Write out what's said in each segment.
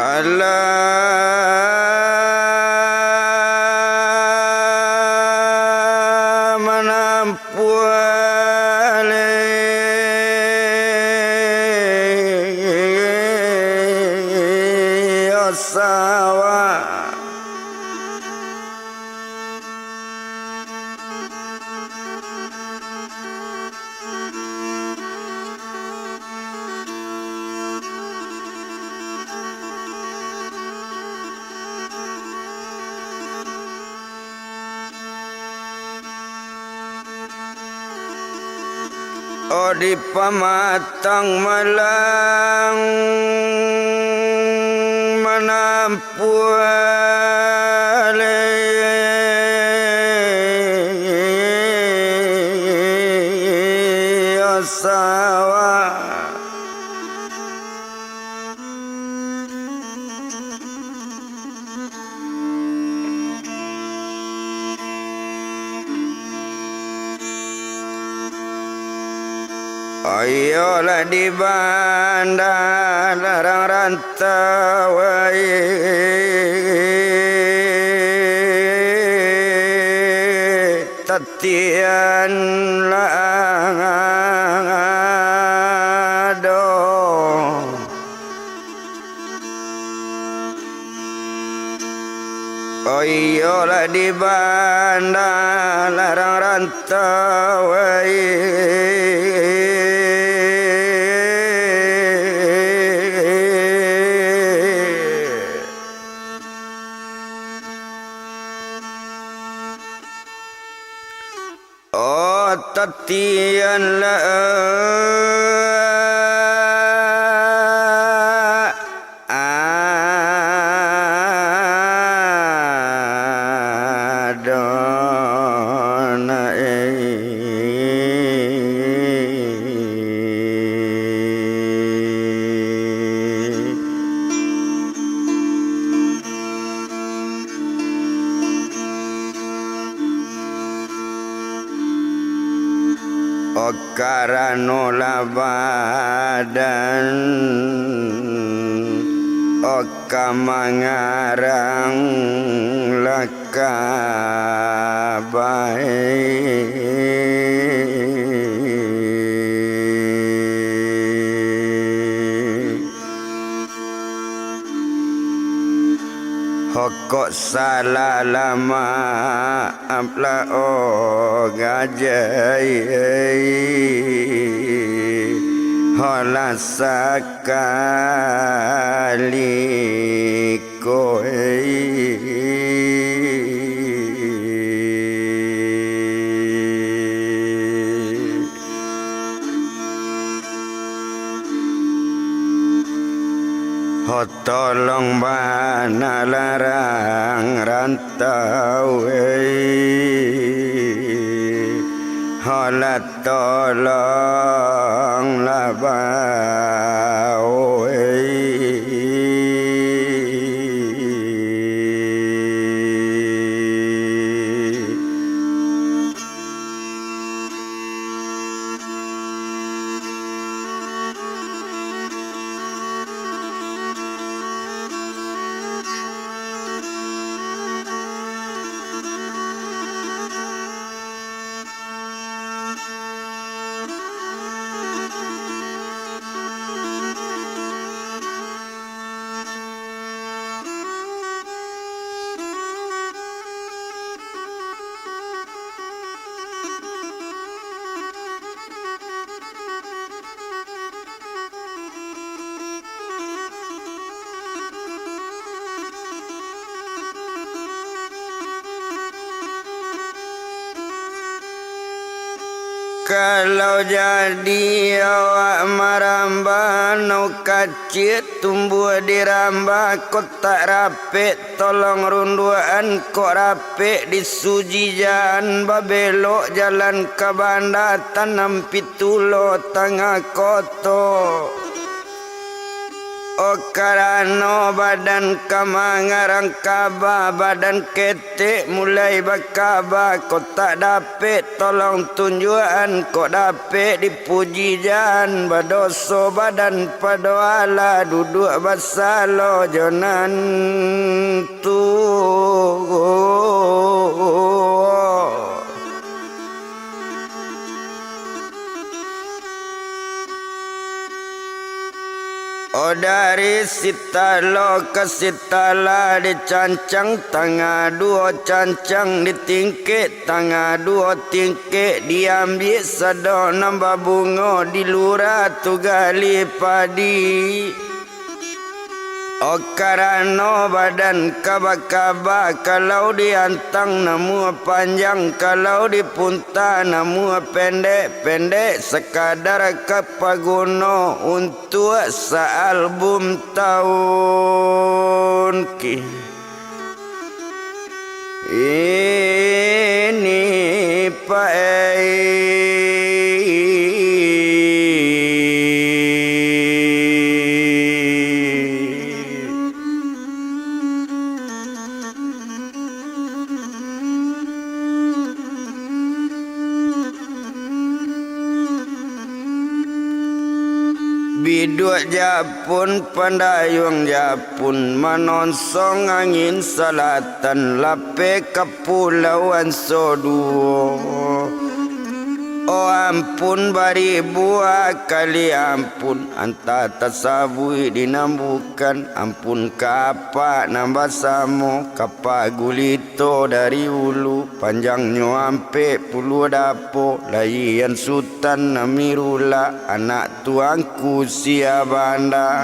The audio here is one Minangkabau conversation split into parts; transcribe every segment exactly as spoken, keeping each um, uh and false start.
Alah manampuah leh sawah. Oh, di pamatang malang manampuah leh sawah. Ayolah di banda larang rantau, tatian lah ado. Oh, iyolah di banda larang rantau, oh, tatian lah ado na, eh. Oh, karano lah badan, oh, ka mangarang lah ka bae. Hokok salah lah maaf lah, oh gajai, holah sakali ko. Ho tolong bana larang rantau, eh. Holah tolong lah bao, eh. Kalau jadi awak marambah, no kacik tumbuah di rambah, kok tak rapek, tolong runduakan, kok rapek, disuji jan babelok, jalan ka banda, tanam pitulo tangah koto. Oh, karano badan ka mangarang kaba, badan ketek mulai bakaba, kok tak dapek tolong tunjuakan, kok dapek dipuji jan, badoso badan pado Allah, duduak basalo jo nan tuo. Oh, dari sitalo ka sitala dicancang, tangah duo cancang ditingkek, tangah duo tingkek diambiak sado nan babungo di lurah tu gali padi. Oh, karano badan kaba-kaba, kalau diantang namuah panjang, kalau dipunta namuah pendek-pendek, sakadar ka paguno untuak saalbum taun ki-, ini, Pak. Biduak Japun, pandayuang Japun, manonsong angin salatan, lapeh kapulauan soduo. Oh, ampun baribu kali ampun, antah tasabuik di nan bukan, ampun ka apak nan basamo, ka pagulito dari ulu, panjangnyo ampek puluah dapo, lahian Sutan Amirullah, anak Tuanku Syah Banda.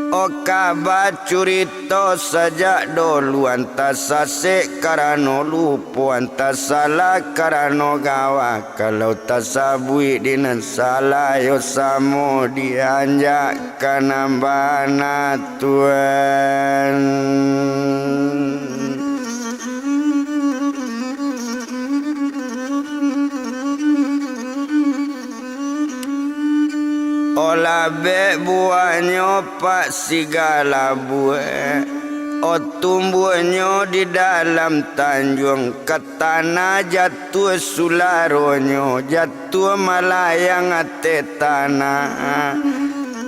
Oh, kaba curito sajak dolu, antah sasek karano lupo, antah salah karano gawa, kalau tasabuik di nan salah, yo samo dianjak ka nan bana, Tuan. Oh, labek buahnyo, Pak, sigala buek. Oh, tumbuahnyo di dalam tanjuang, ka tanah jatuah sularonyo, jatuah malayang ateh tanah.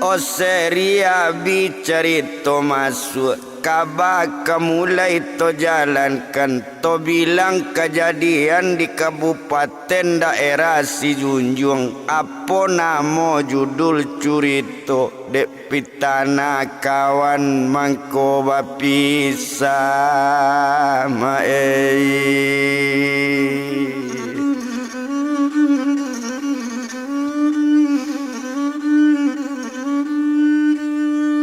Oh, seri abih carito masuak, kaba ka mulai tojalankan, tobilang kajadian di Kabupaten Daerah Sijunjuang. Apo namo judul curito? Dek pitana kawan mangko bapisah, ma-ei.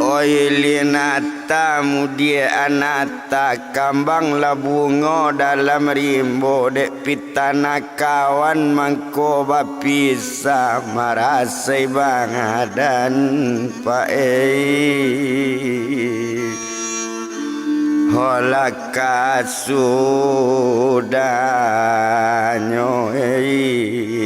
Oi, linata mudiak anata, kambang lah bungo dalam rimbo, dek pitana kawan mangko bapisah, marasai bangadan, Pak, ei. Holah kasudahnyo, ei.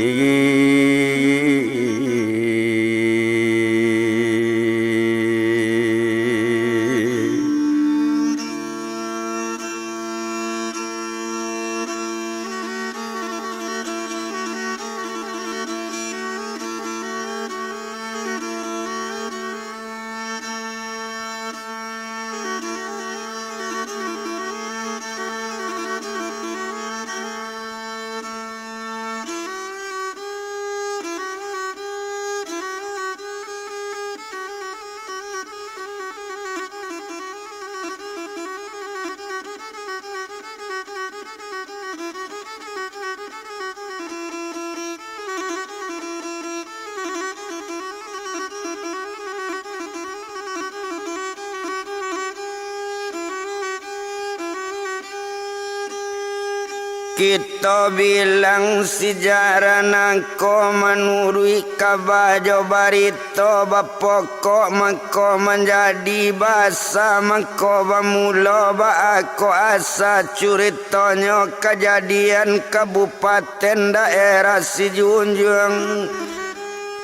Kito bilang sijarah nangko manuruik kaba jo barito bapokok mangko manjadi basa mangko bamulo baa ko asa curitonyo kajadian Kabupaten Daerah Sijunjuang.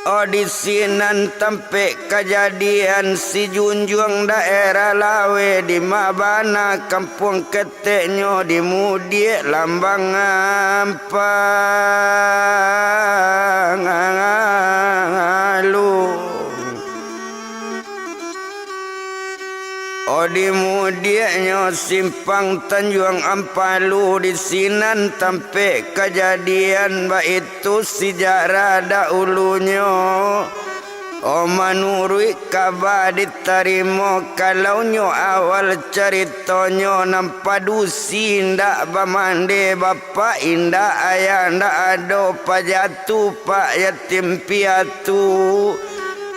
Oh, di sinan tampek kajadian, si Junjuang daerah Lawe, di ma bana kampuang keteknyo, di Mudiak Lambang Ampalu. Oh, di Mudiaknyo simpang Tanjuang Ampalu, di sinan tampek kajadian, baitu sijarah dahulunyo. Oh, manuruik kaba ditarimo, kalaunyo awal caritonyo, nan padusi indak bamande, bapak indak, ayah indak ado, pajatu pak yatim piatu.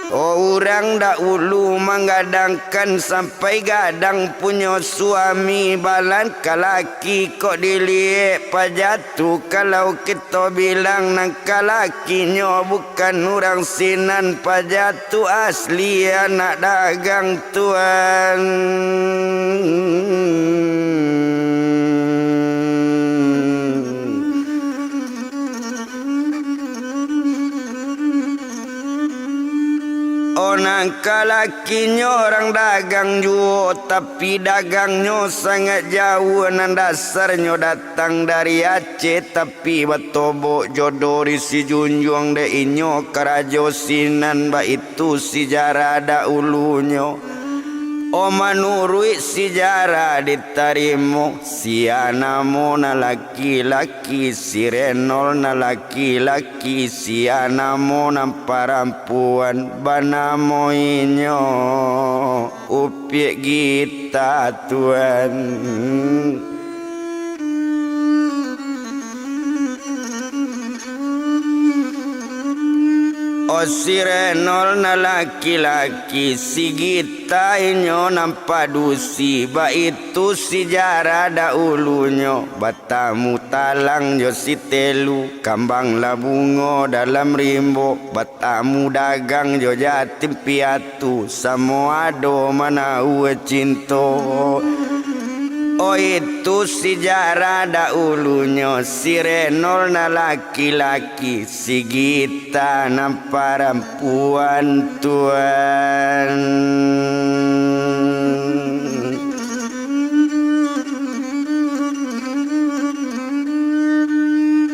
Oh, urang dahulu manggadangkan sampai gadang punyo suami, balan kalaki kok diliek pajatu, kalau kito bilang nan kalakinyo bukan urang sinan, pajatu asli anak dagang tuan. Oh, nan kalakinyo urang dagang juo, tapi dagangnyo sangaik jauah, nan dasarnyo datang dari Aceh, tapi batobok jodoh di si Junjuang, dek inyo karajo sinan, baitu sijarah dahulunyo. Oh, manuruik sijarah ditarimo, sia namo nan laki-laki, si Renol nan laki-laki, sia namo nan parampuan, banamo inyo Upiak Gita tuan. Oh, si Renol nan laki-laki, si Gita inyo nan padusi, baitu sijarah dahulunyo. Batamu talang jo si Telu, kambang lah bungo dalam rimbo, batamu dagang jo yatim piatu, samo ado manaua cinto. Oh, itu sijarah dahulunyo, si Renol nan laki-laki, si Gita nan parampuan tuan.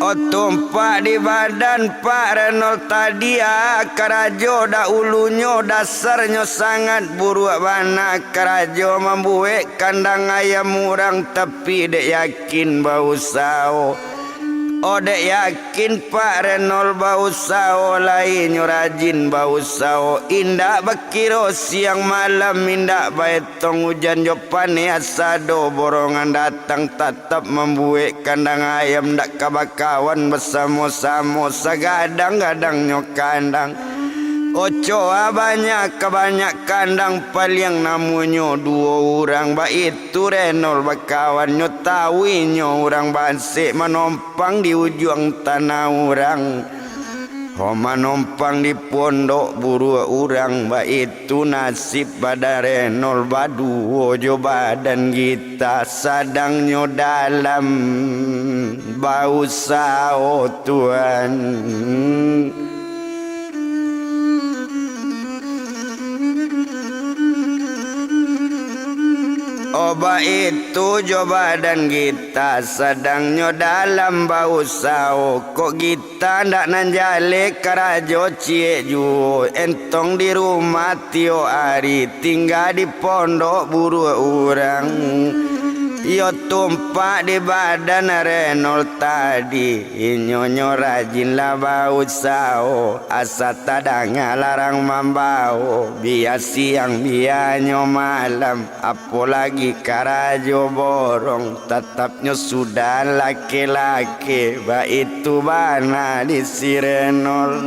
Oh, tumpak di badan Pak Renol tadi, ah, karajo dahulunyo dasarnyo sangat buruak bana. Karajo mambuek kandang ayam urang, tapi dek yakin bausaho. Oh, dek yakin Pak Renol bausaho, lai nyo rajin bausaho. Indak bakiro siang malam, indak baetong ujan jo paneh, asado borongan datang, tatap mambuek kandang ayam, ndak ka bakawan basamo-samo, sagadang-gadangnyo kandang. Ocoa banyak ka banyak kandang, paliang namonyo duo urang, baitu Renol bakawan. Nyo tahu inyo urang basek, manompang di ujuang tanah urang, ho manompang di pondok buruak urang, baitu nasib badan Renol baduo jo badan Gita, sadangnyo dalam bausaho tuan. Oh, baitu jo badan Gita, sadangnyo dalam bausaho. Kok Gita ndak nan jaleh karajo ciek juo, entong di rumah tiok ari, tingga di pondok buruak urang. Iyo tumpak di badan Renol tadi, inyo nyo rajin lah bausaho, asa tadanga larang mambao, bia siang bia nyo malam, apolagi karajo borong, tatapnyo sudah laki-laki, baitu bana di si Renol.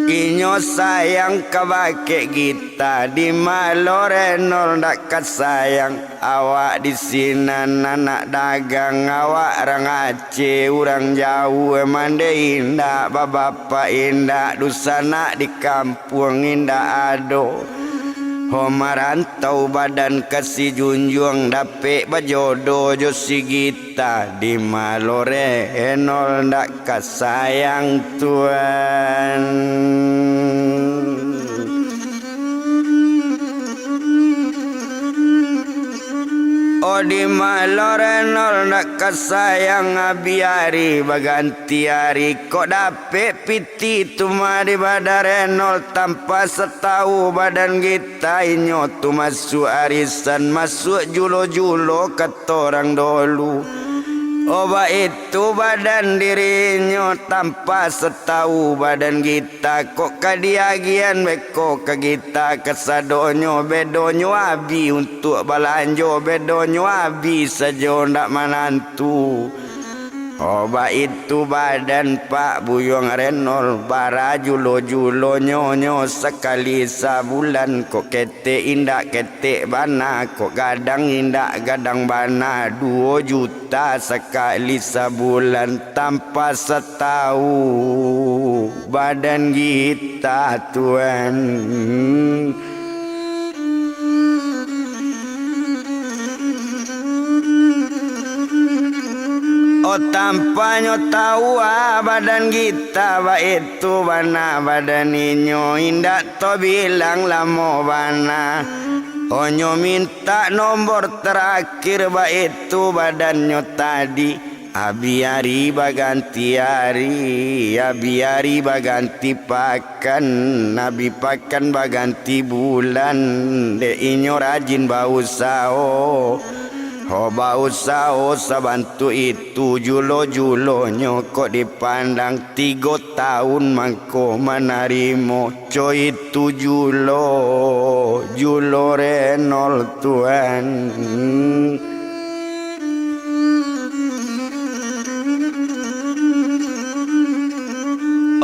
Inyo sayang ka bakeh Gita, di ma lo Renol ndak ka sayang. Awak di sinan anak dagang, awak rang Aceh, urang jauah, mande indak, babapak indak, dusanak di kampuang indak ado. Ho marantau badan ka si junjuang, dapek bajodo jo si Gita, di ma lo Renol ndak ka sayang tuan. Oh, di ma lo Renol ndak ka sayang, abi ari baganti ari, kok dapek piti tu mah di badan Renol, tanpa satau badan Gita inyo tu masuak arisan, masuak julo-julo kato urang dulu. Oh, baitu badan dirinyo, tanpa satau badan Gita, kok ka diagian beko ka Gita kasadonyo, bedonyo abi untuak balanjo, bedonyo abi sajo ndak manantu. Oh, baitu badan Pak Buyuang Renol, bara julo-julonyo, nyo sakali sabulan, kok ketek indak ketek bana, kok gadang indak gadang bana, duo juta sakali sabulan, tanpa satau badan Gita tuan. Oh, tanpanyo tau ah badan Gita, baitu bana badan inyo, indak tabilang lamo bana. Onyo mintak nombor tarakhir, baitu badannyo tadi. Abi ari baganti ari, abi ari baganti pakan, abi pakan baganti bulan, dek inyo rajin bausaho. Ho bausaho sabantuak itu, julo-julonyo kok dipandang, tigo taun mangko manarimo, co itu julo, julo Renol tuan.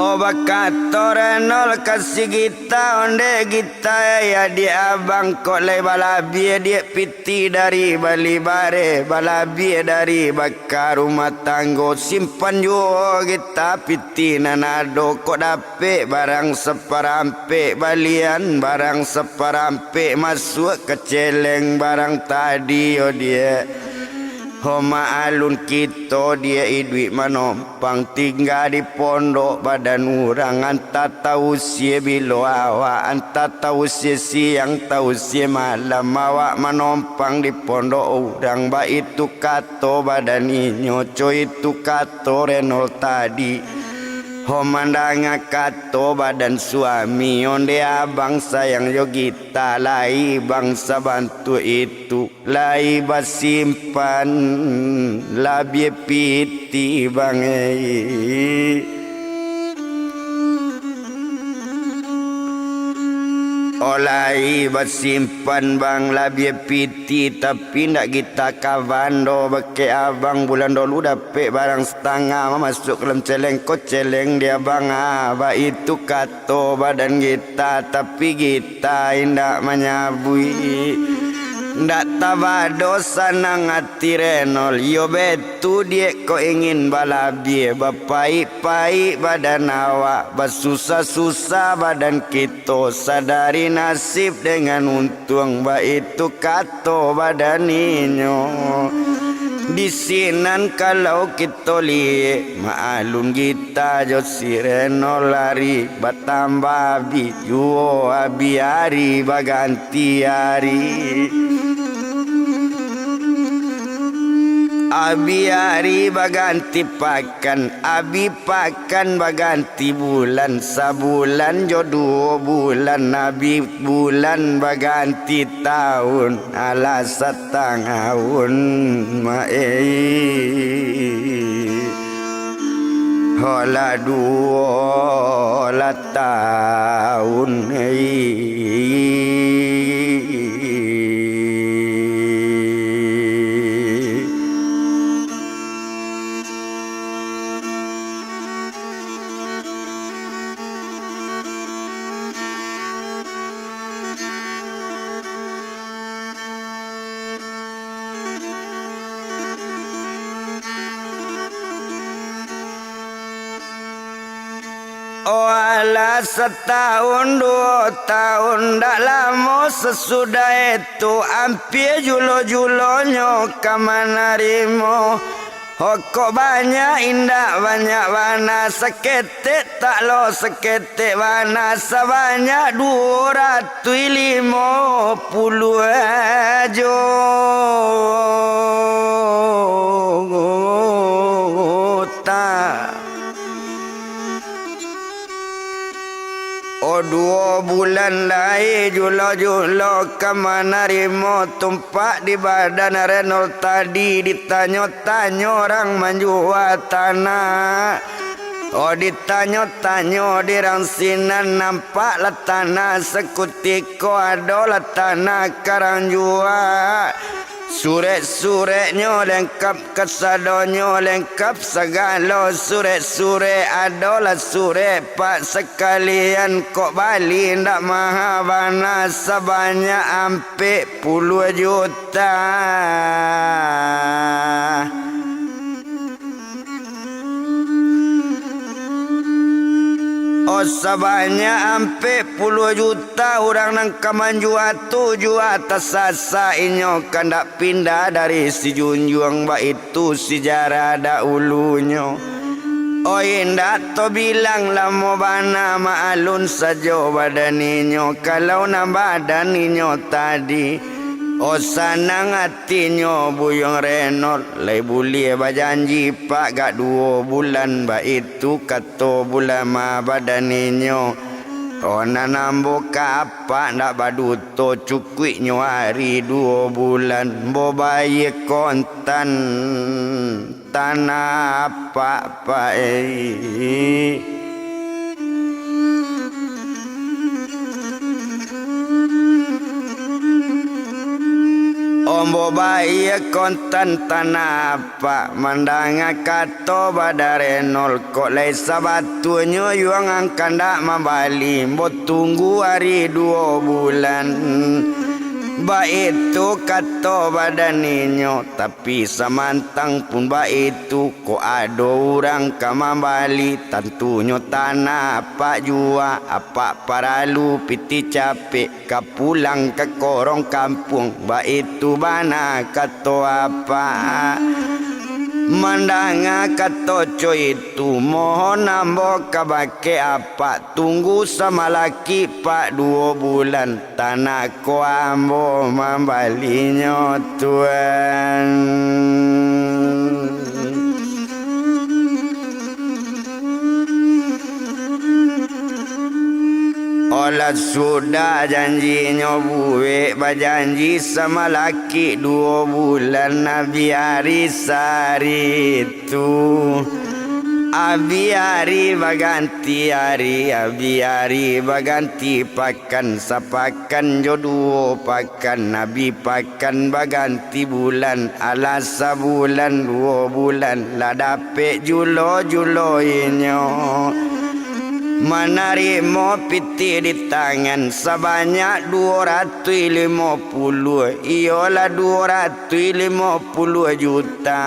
Oh, bakato Renol ka si Gita, ondeh Gita, ya, diak abang kok lai balabie diak piti dari bali bareh, balabie dari baka rumah tanggo, simpan juo Gita piti nan ado, kok dapek barang saparampek, balian barang saparampek, masuak ka celeng barang tadi yo diak. Ho maalun kito diak iduik manompang, tingga di pondok badan urang, antah tausia bilo awak, antah tausia siang, tausia malam, awak manompang di pondok urang, baitu kato badan inyo, co itu kato Renol tadi. Ho mandanga kato badan suami, ondeh abang sayang jo Gita, lai bang sabantuak itu. Lai basimpan labie piti bang, eh. Oh, lai basimpan bang labie piti, tapi ndak Gita kawan doh, bakeh abang bulan dolu dapek barang satangah, mamasuak ka dalam celeng, ko celeng di abang, ah, baitu kato badan Gita, tapi Gita indak manyabuik. Ndak tabado sanang ati Renol, iyo baitu diak kok ingin balabie, bapaik-paik badan awak, basusah-susah badan kito, sadari nasib dengan untuang, baitu kato badan inyo. Di sinan kalau kito liek, maalun Gita jo si Renol ari batambah abih juo, abih ari baganti ari. Abih ari baganti pakan, abih pakan baganti bulan, sabulan jo duo bulan, abih bulan baganti taun, alah satangahun, mak ei. Holah duo lah taun, ei. Oh, Alah, satahun duo tahun, ndak lamo sasudah itu, ampia julo-julonyo ka manarimo. Ho, kok banyak indak banyak bana, saketek tak lo saketek bana, sabanyak duo ratuih limo puluah juta. O, duo bulan lai julo-julo ka manarimo tumpak di badan Renol tadi, ditanyo-tanyo urang manjua tanah. O, ditanyo-tanyo di rang sinan, nampaklah tanah sakutiko, adolah tanah ka rang jua. Surek-sureknyo lengkap, kasadonyo lengkap, sagalo surek-surek adolah surek Pak sakalian, kok bali indak maha bana, sabanyak ampek puluah juta. O, sabanyak ampek puluah juta urang nan ka manjua tu, jua tasasak inyo, kandak pindah dari si junjuang, baitu sijarah dahulunyo. O, indak tobilang lamo bana, maalun sajo badan inyo, kalau nan badan inyo tadi. O, sanang atinyo Buyuang Renol, lai buliah bajanji, Pak, agak duo bulan, baitu kato bulama badan inyo. O, nan ambo ka Apak ndak baduto, cukuiknyo ari duo bulan, ambo bayia kontan. Tanah Apak, Pak, eh. Ambo bayia kontan Tanah Apak, mandanga kato badan Renol, kok lai sabatuanyo Yuang ang kandak mambali, ambo tunggu ari duo bulan. Baitu kato badan inyo, tapi samantang pun baitu, kok ado urang ka mambali, tantunyo tanah Apak jua, Apak paralu pitih capek, ka pulang ka korong kampuang, baitu bana kato Apak. Mandanga kato co itu, mohon ambo kabake Apak, tunggu samalakik, Pak, duo bulan. Tanah ko ambo mambalinyo, Tuan. Olah sudah janjinyo buek, bajanji samalakik duo bulan, abih ari sari tu. Abih ari baganti ari, abih ari baganti pakan, sapakan jo duo pakan, abih pakan baganti bulan, alah sabulan duo bulan, lah dapek julo-julo inyo. Manarimo pitih di tangan sabanyak duo ratuih limo puluah, iyolah duo ratuih limo puluah juta.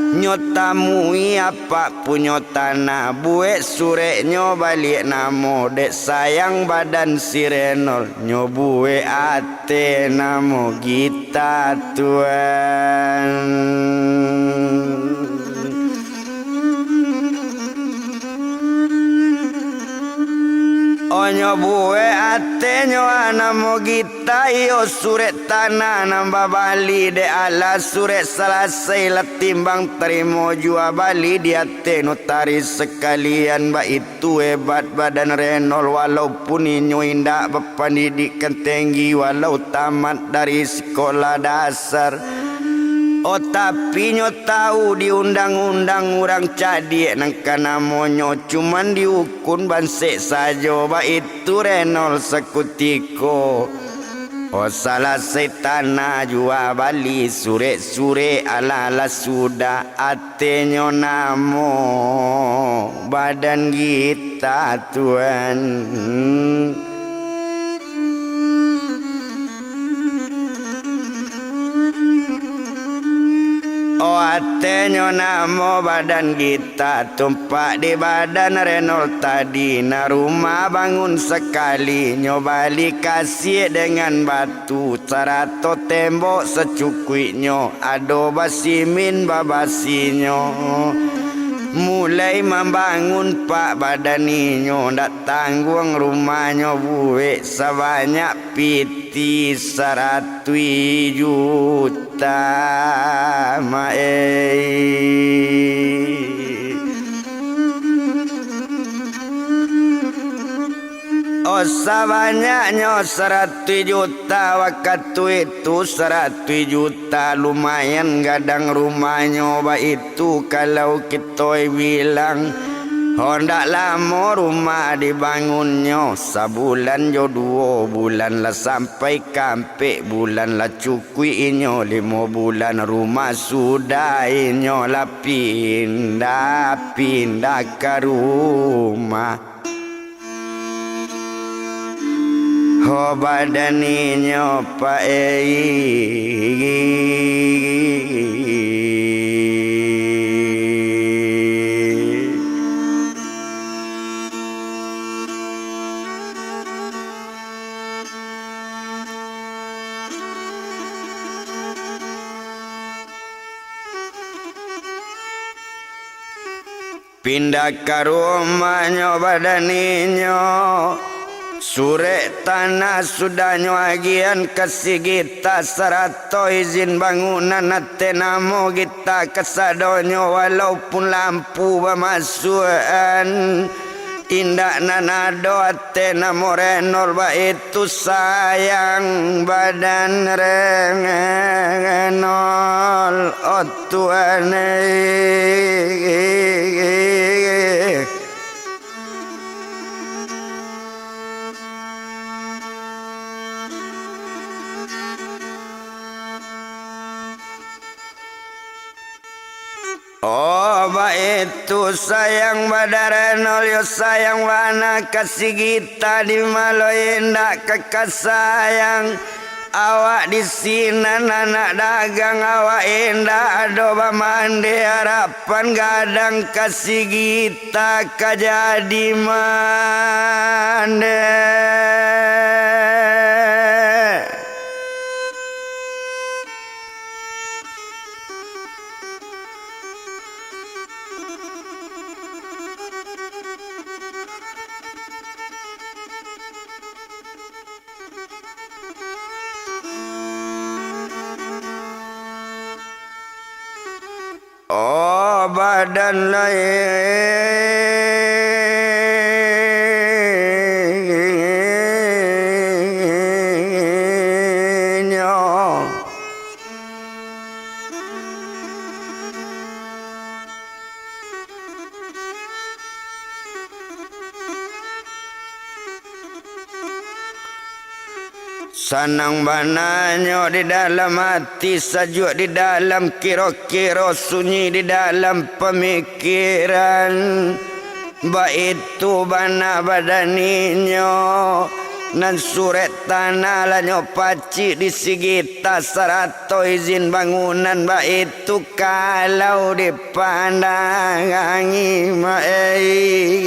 Nyo tamui Apak punyo tanah, buek sureknyo baliak namo, dek sayang badan si Renol, nyo buek ateh namo Gita, Tuan. Onyo buek atenyo namo Gita, iyo surek tanah nan babali, dek alah surek salasai lah timbang tarimo jua bali di ateh notaris sakalian. Baitu hebat badan Renol, walaupun inyo indak bapandidikan tenggi, walau tamat dari sikolah dasar. Oh, tapi nyo tahu di undang-undang urang cadiak nan ka namonyo cuman diukun bansek sajo, baitu Renol sakutiko. Oh, salasai tanah jua bali, surek-surek alah-alah sudah, atenyo namo badan Gita, Tuan. Oh, Atenyo namo badan gita, tumpak di badan Renol tadi. Nan rumah bangun sakali, nyo bali kasiak dengan batu, sarato tembok sacukuiknyo, ado basimin babasinyo. Mulai mambangun pak badan inyo, ndak tangguang rumahnyo buek sabanyak piti saratuih juta, maei. Oh, sabanyaknyo saratuih juta, wakatu itu saratuih juta lumayan gadang rumahnyo, baitu kalau kito bilang. Hondak lamo rumah dibangunnyo, sabulan jo duo bulan lah sampai ka ampek bulan lah cukuik inyo limo bulan, rumah sudah inyo lah pindah-pindah ka rumah. Ho badan inyo paei. Pindah ka rumahnyo badan inyo, surek tanah sudah nyo agiahan ka si Gita, sarato izin bangunan ateh namo Gita kasadonyo, walaupun lampu bamasuakan. Indak nan ado ateh namo Renol, baitu sayang badan Renol, oh Tuhan eh. Oh, baitu sayang badan Renol, yo sayang bana ka si Gita, di ma lo indak ka, ka sayang. Awak di sinan anak dagang, awak indak ado bamande, arapan gadang ka si Gita ka jadi mande. Oh, badan lainnyo. Sanang bananyo di dalam ati, sajuak di dalam kiro-kiro, sunyi di dalam pamikiran. Baitu bana badan inyo, nan surek tanah lah nyo pacik di si Gita, sarato izin bangunan, baitu kalau dipandangi, maei.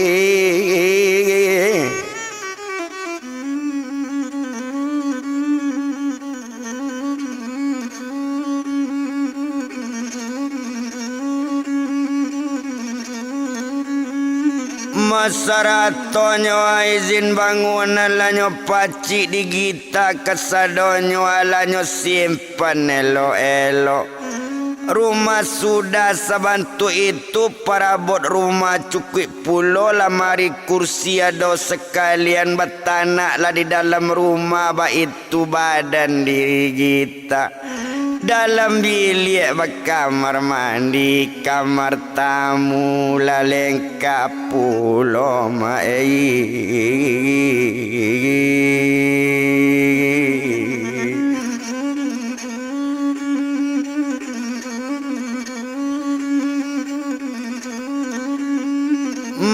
Masaratonyo izin bangunan lah nyo pacik di Gita kasadonyo, alah nyo simpan elok-elok. Rumah sudah sabantuak itu, parabot rumah cukuik pulo, lamari kursi ado sakalian, batanaklah di dalam rumah, baitu badan diri Gita. Dalam biliak bakamar mandi, kamar tamu lah lengkap pulo, maei.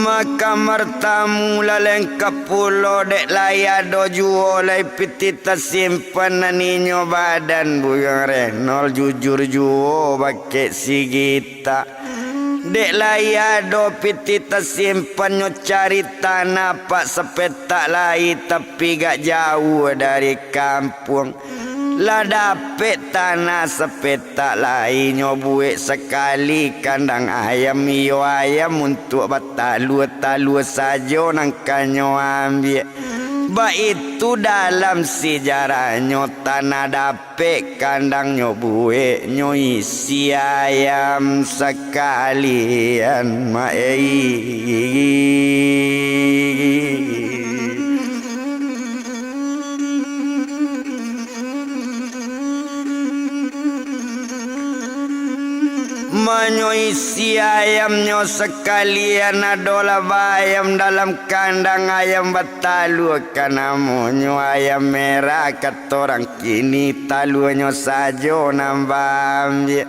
Makan martamu lah lengkap pulo, dek lai ado juo lai pitih tasimpan, nan inyo badan Buyuang Renol jujur juo bakeh si Gita. Dek lai ado pitih tasimpan, nyo cari tanah pak sapetak lai, tapi gak jauah dari kampuang. Lah dapek tanah sapetak lai, nyo buek sakali kandang ayam, iyo ayam untuak batalua, talua sajo nan ka nyo ambiak. Baitu dalam sijarahnyo, tanah dapek kandang nyo buek, nyo isi ayam sakalian, mak ei. Manyo isi ayamnyo sakalian, adolah baayam dalam kandang ayam batalua, ka namonyo ayam merah, kato urang kini taluanyo sajo nan baambiak.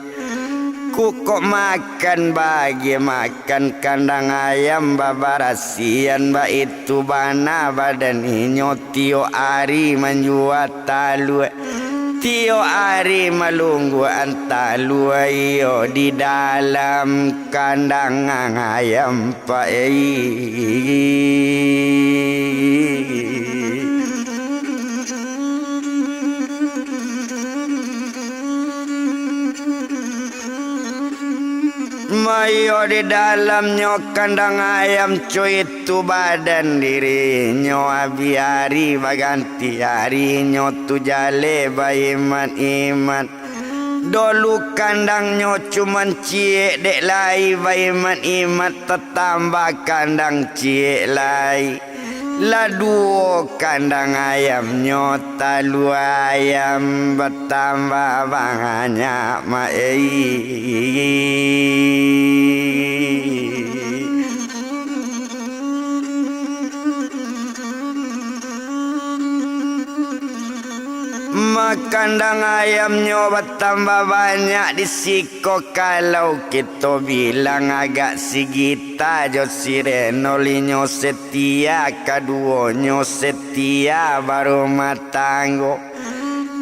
Kukok makan bagian makan, kandang ayam babarasian, baitu bana badan inyo tiok ari manjua talua, tiok ari malungguakan talua iyo di dalam kandang ayam, pak ei. Maiyo di dalamnyo kandang ayam, co itu badan dirinyo, abih ari baganti arinyo tu jaleh baimat-imat. Dolu kandangnyo cuman ciek, dek lai baimat-imat, tatambah kandang ciek lai. Lah duo kandang ayamnyo, talua ayam batambah banyak, mak ei. Makandang ayamnyo batambah banyak di siko, kalau kito bilang agak si Gita jo si Renol, inyo setia, kaduonyo setia barumah tanggo.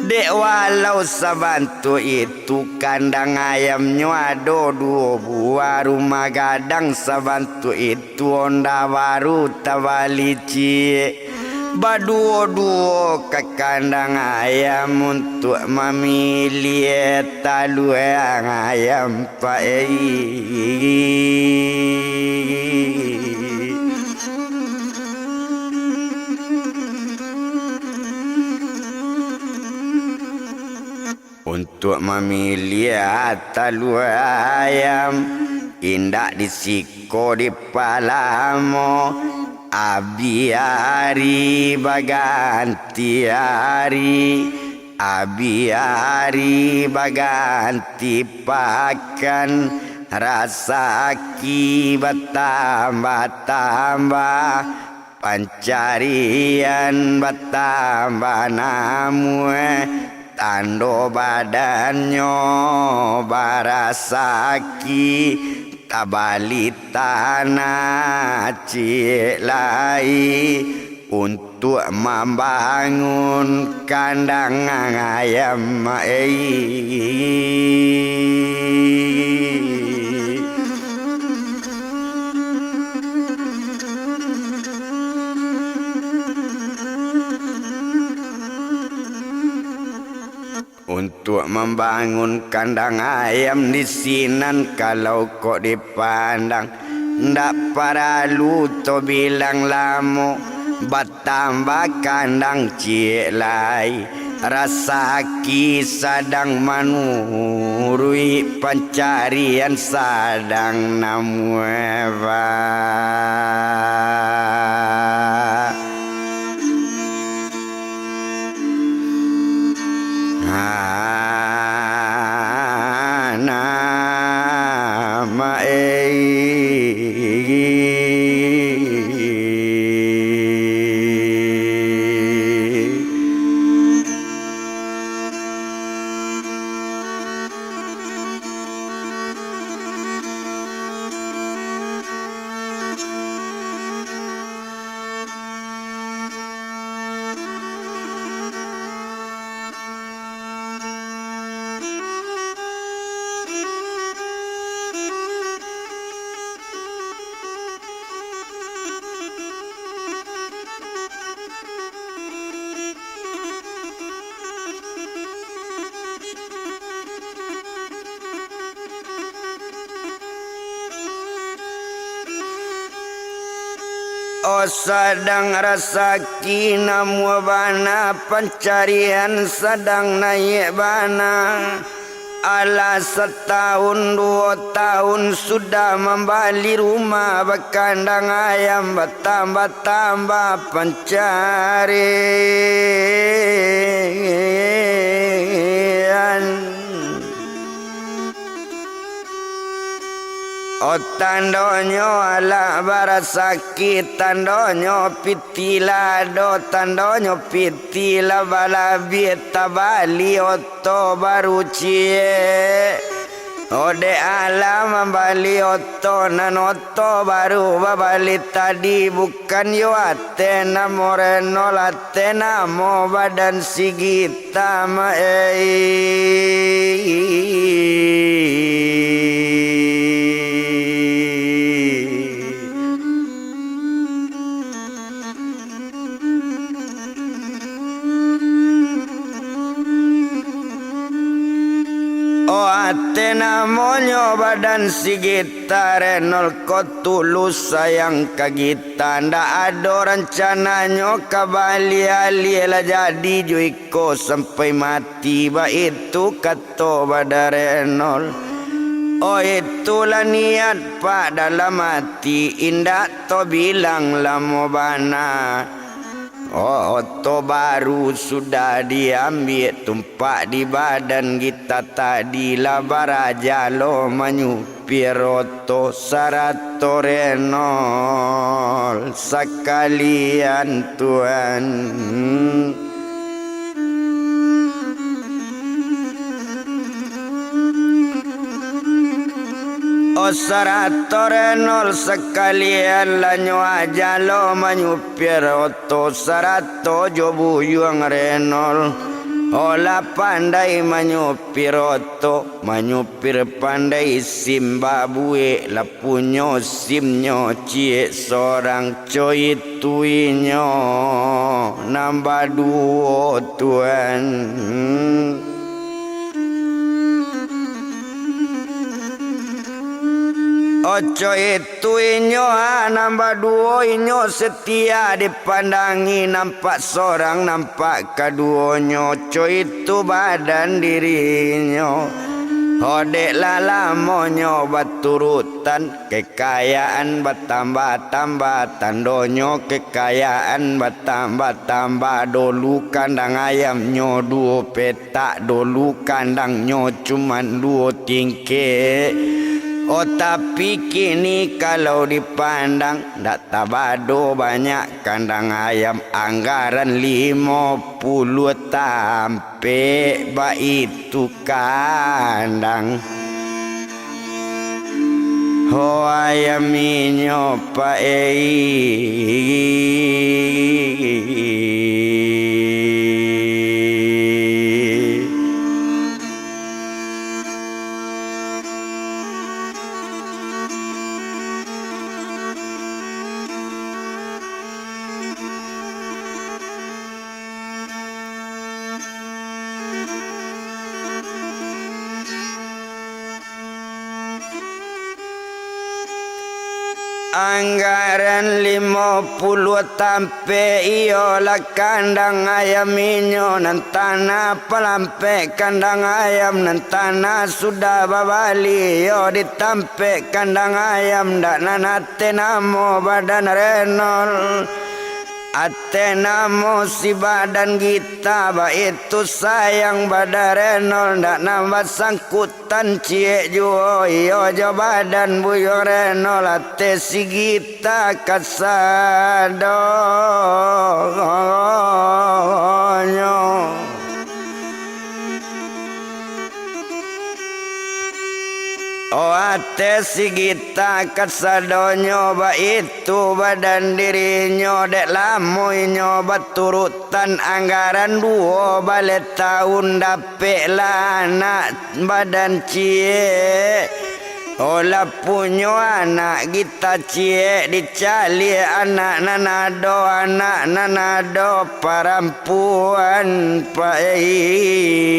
Dek walau sabantuak itu kandang ayamnyo ado duo buah, rumah gadang sabantuak itu, onda baru tabali ciek. Baduo-duo ka kandang ayam untuak mamiliah talua ayam, pak ei. Untuak mamiliah talua ayam, indak di siko dipalamo, abih ari baganti ari, abih ari baganti pakan, rasaki batambah-tambah, pancarian batambah namuah, tando badannyo barasaki, tabali tanah ciek lai, untuak mambangun kandang ayam, ei. Untuak mambangun kandang ayam di sinan, kalau kok dipandang, ndak paralu to bilang lamo, batambah kandang ciek lai. Rasaki sadang manuruik, pancarian sadang namuah. Ana, ma, ei. Oh, sadang rasaki namuah bana, pancarian sadang naiak bana. Alah, satahun duo tahun sudah mambali rumah bakandang ayam, batambah-tambah pancarian. Oh, tandonyo alah barasaki, tandonyo pitih lah ado, tandonyo pitih lah balabiah, tabali oto baru ciek. Oh, dek alah mambali oto, nan oto baru babali tadi, bukan yo ateh namo Renol, ateh namo badan sigit. Tamaei. Oh, ateh namonyo badan sigit, Renol ko tulus sayang ka gita, ndak ado rancananyo ka bali, alih lah jadi jo iko sampai mati, baitu kato badan Renol. Oh, itulah niat Pak dalam ati, indak tabilang lamo bana. Oh, oto baru sudah diambiak, tumpak di badan gita tadi, lah baraja lo manyupir oto sarato Renol sakalian, Tuan. Oh, sarato Renol sakalian, lah nyo aja lo manyupir oto sarato jo buyuang Renol. Oh, lah pandai manyupir oto, manyupir pandai, sim babuek, lah punyo simnyo ciek sorang, co itu inyo nan baduo, Tuan. Oh, co itu inyo, ah, nan baduo, inyo setia dipandangi, nampak sorang, nampak kaduonyo, co itu badan dirinyo. Oh, dek lah lamonyo baturutan, kekayaan batambah-tambah, tandonyo kekayaan batambah-tambah, dolu kandang ayamnyo duo petak, dolu kandangnyo cuman duo tingkek. Oh, tapi kini kalau dipandang, ndak tabado banyak kandang ayam, anggaran limo puluah tampek baitu kandang. Ho ayam inyo paei. Anggaran limo puluah tampek, iyolah kandang ayam inyo, nan tanah palampek kandang ayam, nan tanah sudah babali, iyo ditampek kandang ayam, ndak nan ateh namo badan Renol. Ateh namo si badan gita, baitu sayang badan Renol, ndak nan basangkutan ciek juo, iyo jo badan buyuang Renol, ateh si gita kasadonyo. Oh, ateh si gita kasadonyo, baitu badan dirinyo, dek lamo inyo baturutan anggaran duo baleh taun, dapeklah anak badan ciek. Oh, lah punyo anak gita ciek, dicaliak anak nan ado, anak nan ado parampuan, paei.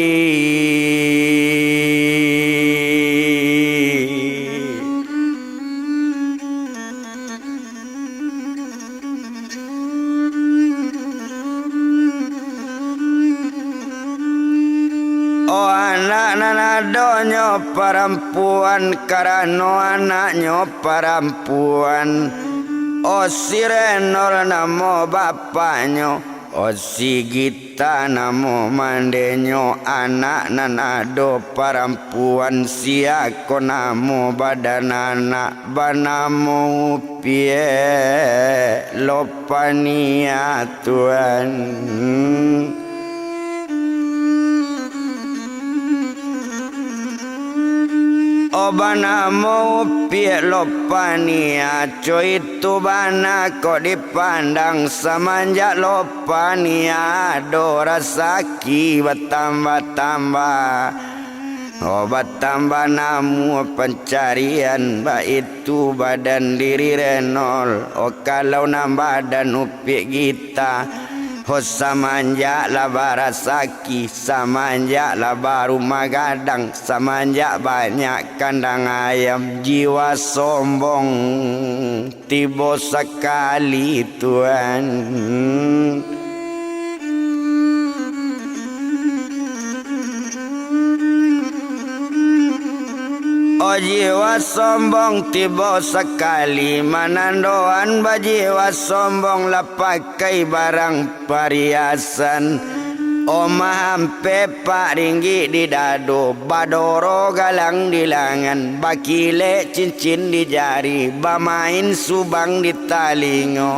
O anak nan adonyo parampuan, karano anaknyo parampuan. O si Renol namo bapaknyo, o si Gita namo mandenyo, anak nan ado parampuan, sia ko namo badan anak, banamo Upiek Lopania, Tuan. O banamo Upiek Lopania, co itu bana kok dipandang, samanjak Lopania ado rasaki batambah-tambah. O batambah namuah pancarian, baitu badan diri Renol. O kalau nan badan Upiek Gita, ho samanjak lah barasaki, samanjak lah barumah gadang, samanjak banyak kandang ayam, jiwa sombong tibo sakali, Tuan. O jiwa sombong tibo sakali, manandoan bajiwa sombong lah pakai barang pariasan. Omah ampek pak ringgik di dado, badoro galang di langan, bakilek cincin di jari, bamain subang di talingo.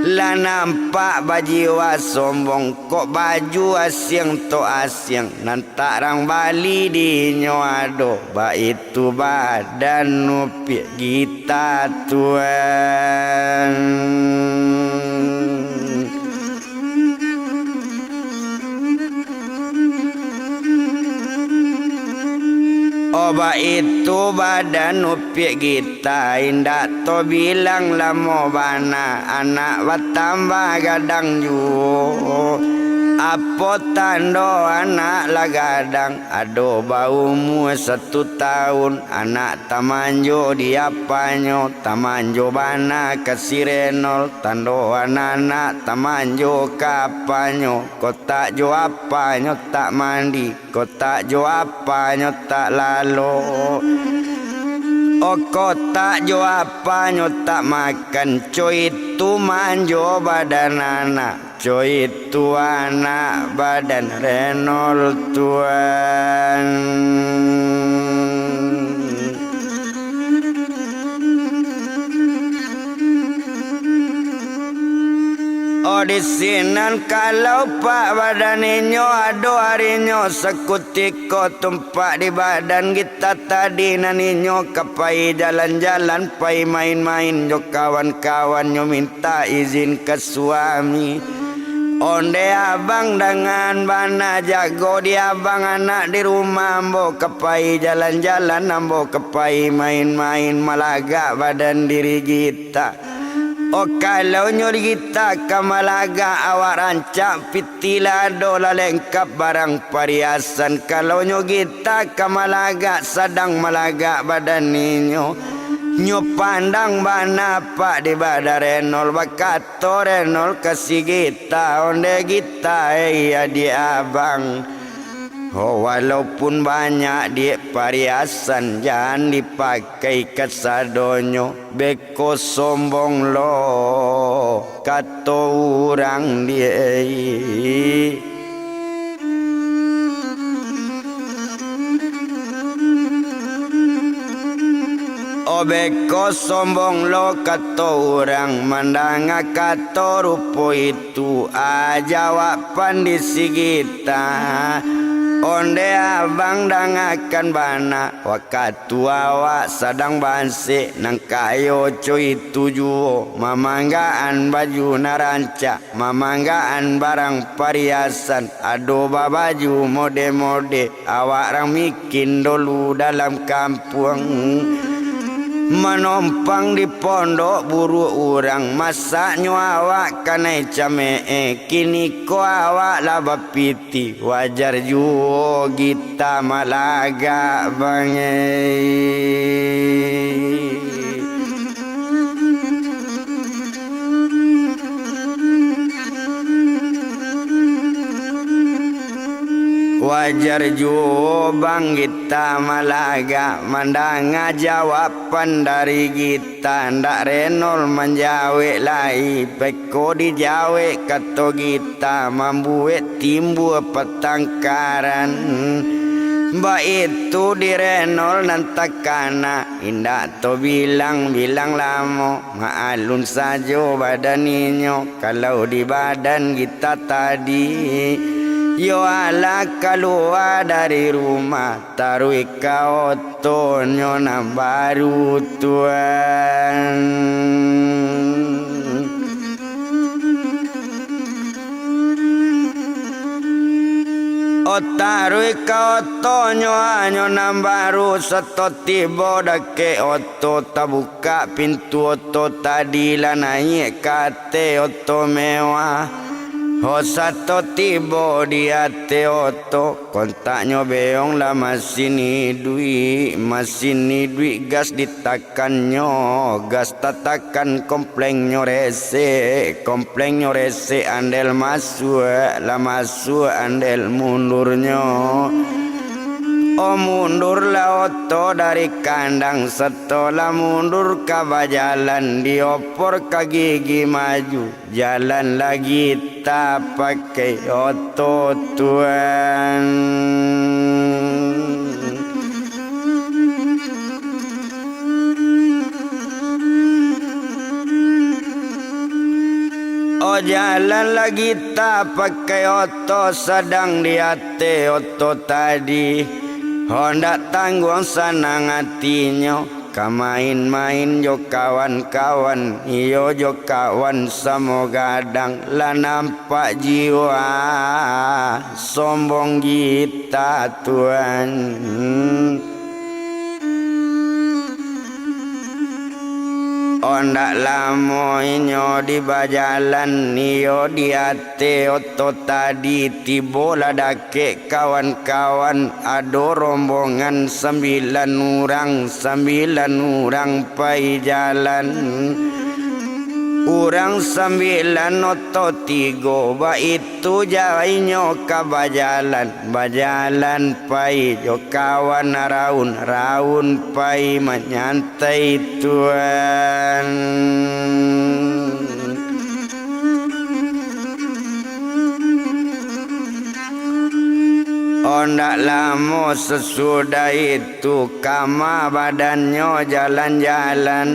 Lah nampak bajiwa sombong, kok baju asiang to asiang, nan tarang bali di inyo ado, baitu badan Upiek Gita, Tuan. O baitu badan Upiek Gita, indak to bilang lamo bana, anak batambah gadang juo. Apo tando anak lah gadang? Ado baumua satu taun, anak tamanjo di apanyo, tamanjo bana ka si Renol, tandoan anak tamanjo ka apanyo, kotak jo apanyo tak mandi, kotak jo apanyo tak lalo, o kotak jo apanyo tak makan, co itu manjo badan anak. Co itu anak badan Renol, Tuan. O di sinan kalau pak badan inyo ado arinyo sakutiko tumpak di badan Gita tadi, nan inyo ka pai jalan-jalan, pai main-main jo kawan-kawannyo, mintak izin ka suami. Ondeh abang, dangan bana jago di abang anak di rumah, ambo ka pai jalan-jalan, ambo ka pai main-main, malagak badan diri Gita. O kalau nyo Gita ka malagak, awak rancak pitih lah ado lah lengkap barang pariasan. Kalau nyo Gita ka malagak, sadang malagak badan inyo. Nyo pandang bana pak di badan Renol, bakato Renol ka si Gita, ondeh Gita, ei adiak abang, ho walaupun banyak diak pariasan, jan dipakai kasadonyo, beko sombong lo kato urang diak. O beko sombong lo kato urang, mandanga kato rupo itu, a jawaban di si Gita. Ondeh abang, dangakan bana, wakatu awak sadang bansek, nan kayo co itu juo, mamanggaan baju nan rancak, mamanggaan barang pariasan, ado babaju mode-mode, awak rang mikin dolu dalam kampuang. Manompang di pondok buruak urang, masaknyo awak kanai camee, kiniko awak lah bapitih, wajar juo Gita malagak bangai. Wajar juo bang Gita malagak, mandanga jawaban dari Gita, ndak Renol manjawek lai. Beko dijawek kato Gita, mambuek timbua patangkaran. Baitu di Renol nan takana, indak to bilang-bilang lamo, maalun sajo badan inyo. Kalau di badan Gita tadi, yo alah kalua dari rumah, taruih ka otonyo nan baru, Tuan. O, taruih ka otonyo, anyo nan baru, sato tibo dakek oto, tabukak pintu oto tadi, lah naiak ka ateh oto mewah. Ho, sato tibo di ateh oto, kontaknyo beong lah masin iduik, masin iduik gas ditakannyo, gas tatakan komplengnyo resek, komplengnyo resek andel masuak, lah masuak andel mundurnyo. O, mundur lah oto dari kandang, sato lah mundur ka bajalan, diopor ka gigi maju. Jalan lagi tapakai oto, Tuan. O, jalan lagi tapakai oto, sadang di ateh oto tadi. Hondak tangguang sanang atinyo. Ka main-main jo kawan-kawan, iyo jo kawan samo gadang, lah nampak jiwa sombong Gita, Tuan. Ondak lamo inyo di bajalan, iyo di ateh oto tadi, tibolah dakek kawan-kawan, ado rombongan sambilan urang, sambilan urang pai jalan. Urang sambilan oto tigo, baitu ja inyo ka bajalan, bajalan pai jo kawan raun, raun pai manyantai, Tuan. Ondak lamo sasudah itu, kama badannyo jalan-jalan.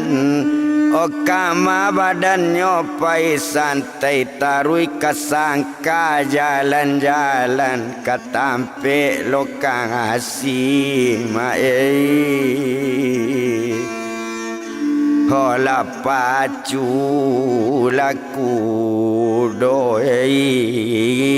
O, kama badannyo pai santai, taruih ka sangka jalan-jalan ka tampek lokasi, mak ei. Holah pacu lah kudo ei.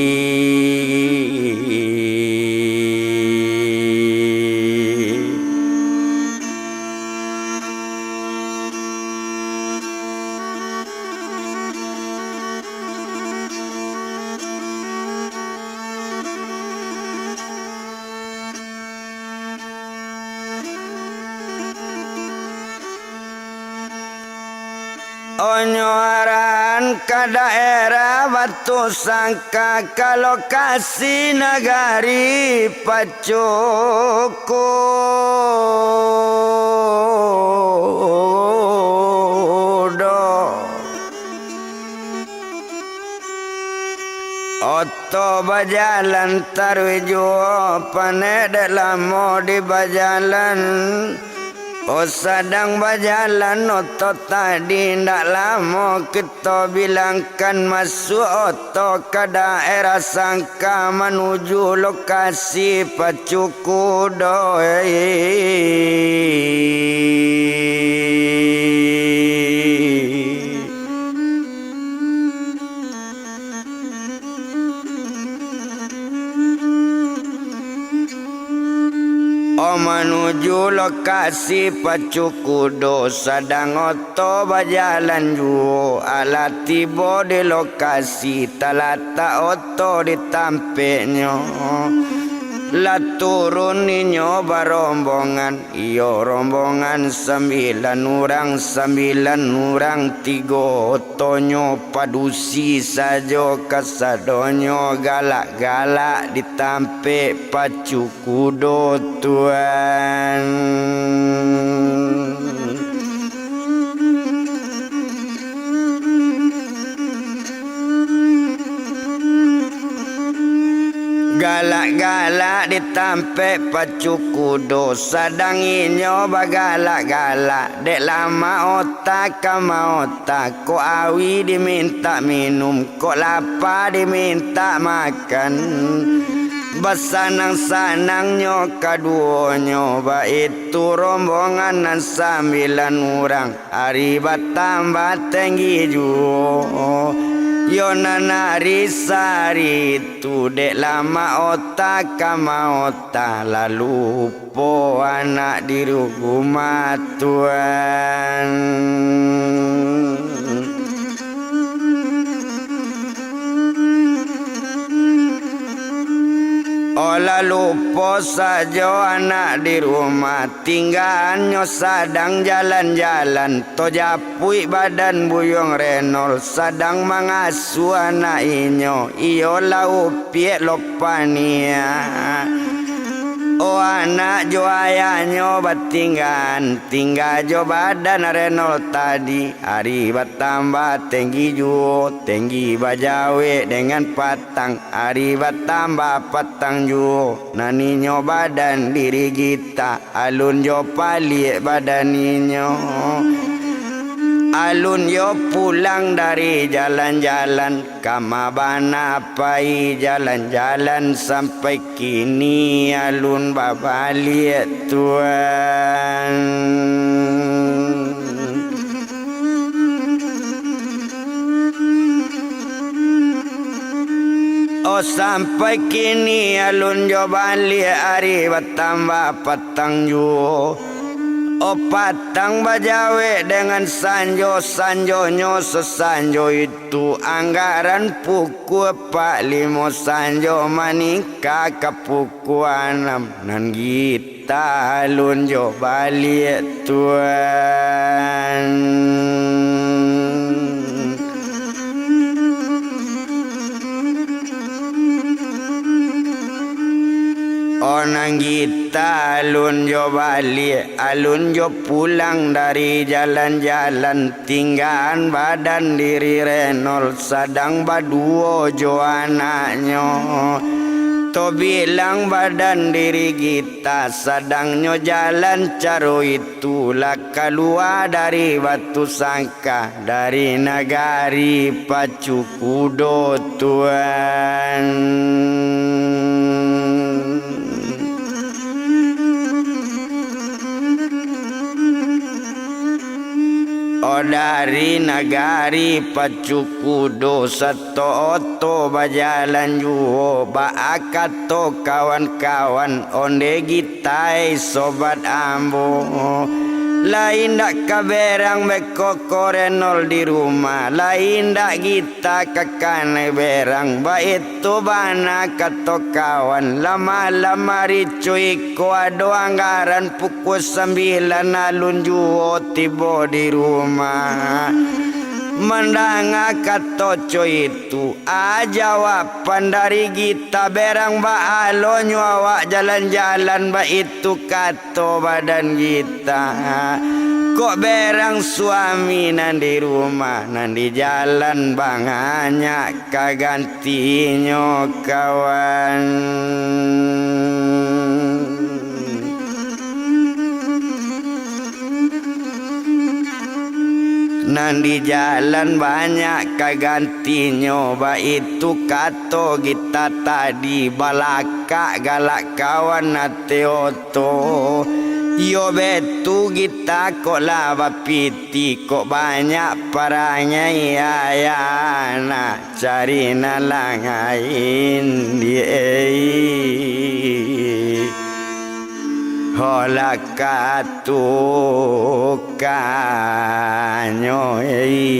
Onyo arahan ka daerah Batu Sangka, ka lokasi nagari Pacukudo. Oto bajalan taruih juo, panek dek lamo di bajalan. O, sadang bajalan oto tadi, ndak lamo kito bilangkan masuak oto ka daerah Sangka manuju lokasi Pacukudo. O, manuju lokasi Pacukudo, sadang oto bajalan juo, alah tibo di lokasi, talatak oto di tampeknyo. Lah turun inyo barombongan, iyo rombongan sambilan urang, sambilan urang tigo otonyo, padusi sajo kasadonyo, galak-galak ditampek pacu kudo, Tuan. Galak-galak ditampek pacu kudo, sadang inyo bagalak-galak, dek lamak ota ka maota, kok awi dimintak minum, kok lapa dimintak makan. Basanang-sanangnyo kaduonyo, baitu rombongan nan sambilan urang. Ari batambah tenggi juo, yo nan ari sari tu, dek lamak ota ka maota, lalu lupo anak di rumah, Tuan. Olah lupo sajo anak di rumah, tinggaannyo sadang jalan-jalan, tajapuik badan Buyuang Renol, sadang mangasuah anak inyo, iyo lah upiak lo paniang. O anak jo ayahnyo batinggaan, tingga jo badan Renol tadi, ari batambah tenggi juo, tenggi bajawek dengan patang, ari batambah patang juo, nan inyo badan diri gita, alun jo paliak badan inyo. Alun yo pulang dari jalan-jalan, kama bana pai jalan-jalan, sampai kini alun babaliak, Tuan. Oh, sampai kini alun jo baliak, ari batambah patang juo. Oh, patang bajawek dengan sanjo, sanjonyo sasanjo itu, anggaran pukua apak limo sanjo maningka ka pukua anam, nan gita alun jo baliak, Tuan. Oh, nan gita alun jo baliak, alun jo pulang dari jalan-jalan, tinggaan badan diri Renol sadang baduo jo anaknyo. Tobilang badan diri gita, sadangnyo jalan caro itu, lah kalua dari Batu Sangka, dari nagari Pacu Kudo, Tuan. Oh, dari nagari Pacu Kudo, sato oto bajalan juo, baa kato kawan-kawan, onde gitai sobat ambo. Lai indak ka berang beko ko Renol di rumah, lai indak gita ka kanai berang, baitu bana kato kawan, lah malam ari co iko ado anggaran pukua sambilan alun juo tibo di rumah. Mandanga kato co itu, a jawaban dari gita, berang baa lo nyo awak jalan-jalan baitu kato badan gita. Kok berang suami nan di rumah, nan di jalan banganyak ka gantinyo, kawan. Nan di jalan banyak ka gantinyo, baitu kato gita tadi, balakak galak kawan ate oto. Iyo baitu gita kok lah bapiti, kok banyak parangai ayah anak. Cari nan lain di ei. Holah katukanyo ei.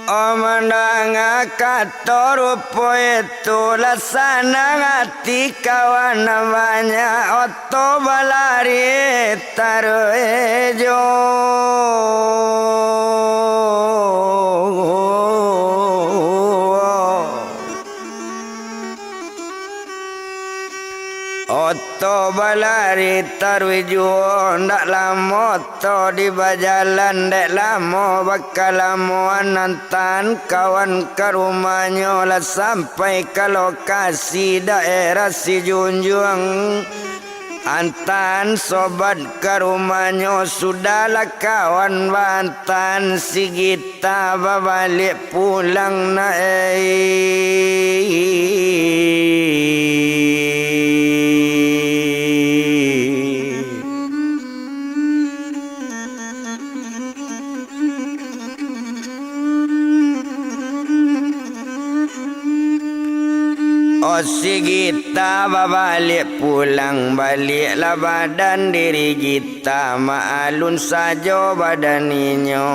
Oh, mandanga kato rupo itu, lah sanang ati kawan banyak, oto balari taruih juo. Oto balari taruih juo, ndak lamo oto di bajalan, dek lamo bakalamoan antaan kawan ka rumahnyo, lah sampai ka lokasi daerah Sijunjuang. Antaan sobat ka rumahnyo, sudahlah kawan baantaan si Gita babaliak pulang nak, eh. Oh, si Gita babaliak pulang, baliaklah badan diri Gita, maalun sajo badan inyo.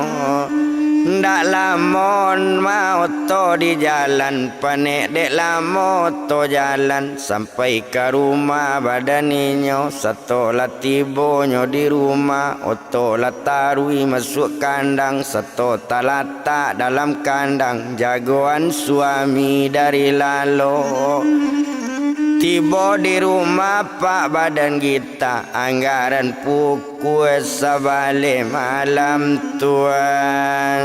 Ndak lamo ma oto di jalan, panek dek lamo oto jalan, sampai ka rumah badan inyo. Sato lah tibonyo di rumah, oto lah taruih masuak kandang, sato talatak dalam kandang, jagoan suami dari lalo. Tibo di rumah pak badan Gita, anggaran pukua sabaleh malam tuan.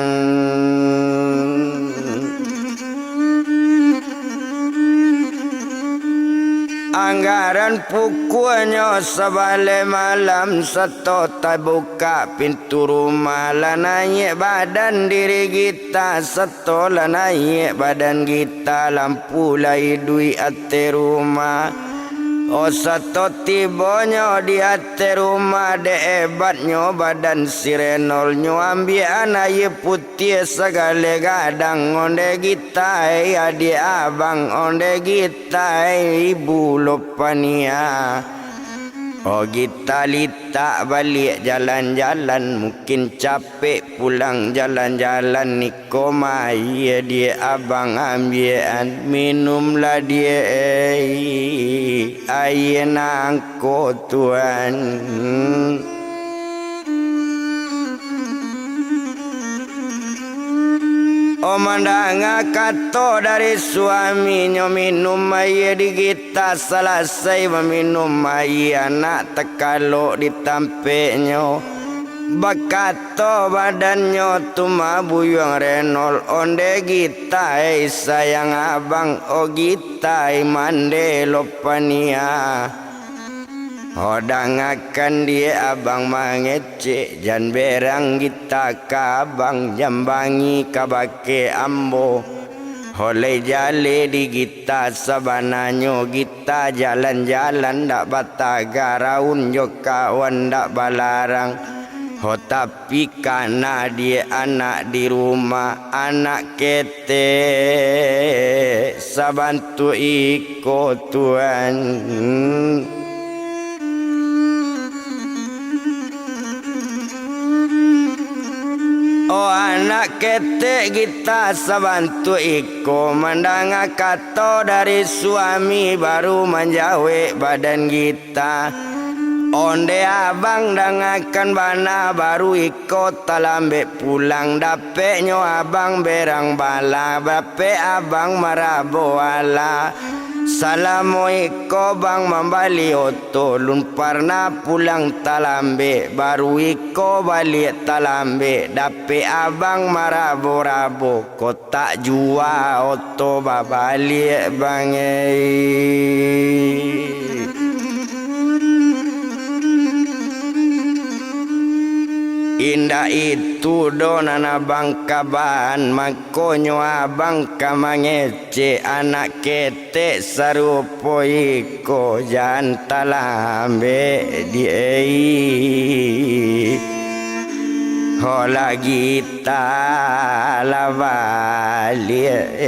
Anggaran pukuanyo sabaleh malam, sato tabukak pintu rumah, lah naiak badan diri Gita, sato lah naiak badan Gita, lampu lah iduik ateh rumah. Oh, sato tibonyo di ateh rumah, dek ebatnyo badan si Renol, nyo ambiakan aia putiah sagaleh gadang, ondeh Gita, eh, adiak abang, ondeh Gita, eh, ibu Lopania. Oh, Gita litak baliak jalan-jalan, mungkin capek pulang jalan-jalan, iko mah aia diak abang ambiakan, minumlah diak, eh, aia nangko tuan. Oh, mandanga kato dari suaminyo, minum aia di Gita, salasai maminum aia, anak takalok di tampeknyo. Bakato badannyo tu mabuyuang Renol, ondeh Gita, eh, sayang abang, oh Gita, eh, mandeh Lopania. Oh, dangakan diak abang mangecek, jan berang Gita ka abang, jambangi kabake ambo. Oh, lai jaleh di Gita, sabananyo Gita jalan-jalan dak batagaraun jo kawan dak balarang. Oh, tapi kana diak anak di rumah, anak ketek sabantuak iko tuan. Oh, anak ketek Gita sabantuak iko, mandanga kato dari suami, baru manjawek badan Gita. Ta, ondeh abang, dangakan bana, baru iko talambek pulang, dapeknyo abang berang bala, dapek abang marabo ala. Salamo iko bang mambali oto, lun parnah pulang talambek, baru iko baliak talambek, dapek abang marabo-rabo. Kotak jua oto babaliak bang ei. Indak itu doh nan abang kabakan, mangkonyo abang ka mangecek anak ketek sarupo iko, jan talambek di ei. Ho lagi ta lah baliak.